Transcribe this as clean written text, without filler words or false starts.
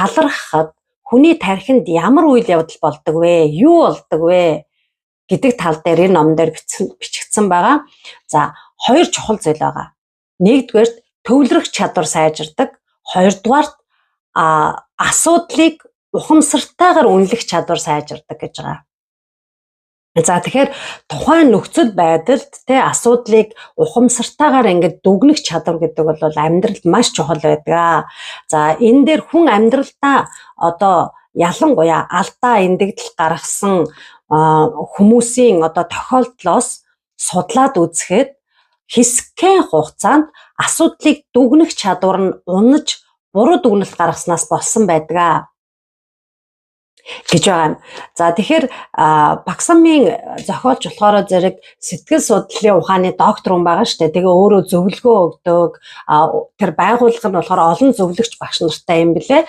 Талархахад хүний тархинд ямар үйл явдал болдог вэ? Юу болдог вэ гэдэг тал дээр энэ номон дээр бичигдсэн байгаа. За, хоёр чухал зүйл байгаа. Нэгдүгээрт, төвлөрөх чадвар сайжирдаг. Хоёрдугаарт, асуудлыг ухамсартайгаар үнэлэх чадвар сайжирдаг гэж байгаа. За, тэгэхээр тухайн нөхцөл байдалд те асуудлыг ухамсартайгаар ингээд дүгнэх чадвар гэдэг бол амьдралд маш чухал байдаг. За, энэ дээр хүн амьдралдаа одоо ялангуяа алдаа эндэгдэл гаргасан хүмүүсийн одоо тохиолдлоос судлаад үзэхэд хэсэгхэн хугацаанд асуудлыг дүгнэх чадвар нь унаж, буруу дүгнэлт гаргаснаас болсон байдаг гэж байгаа юм. За, тэгэхээр Багсамын зохиолч болохоор зэрэг сэтгэл судлалын ухааны доктор хүн байгаа шүү дээ. Тэгээ өөрөө зөвлөгөө өгдөг. Тэр байгууллага нь болохоор олон зөвлөгч багш нартай юм билээ.